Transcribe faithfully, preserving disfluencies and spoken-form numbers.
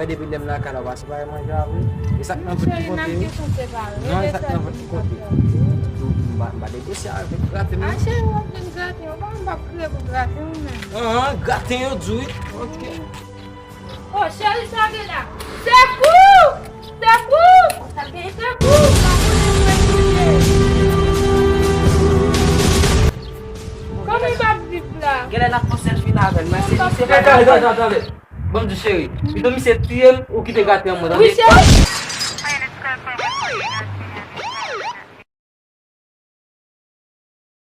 Depi lè m lakay la, w pa separe manje avè m. E sa k nan vant ki konte, wi. Non, e sa k nan vant ki konte. M pa, m pa negosye avèk graten m, non. A, cheri, w ap vin graten, w pa, m p ap kriye pou graten, w menm. An, graten yo di, wi. Ok. Oh, cheri, sa gen la. Sekou! Sekou! Sa gen sekou! Pa konnen mwen touye. Kòman m ap viv la? Genlè n ap fè sèl fini avè l, men se misye. Tande, tande, tande, tande. Ban m di cheri, pito misye tiye m ou kite graten an mwen, tande? Wi, cheri.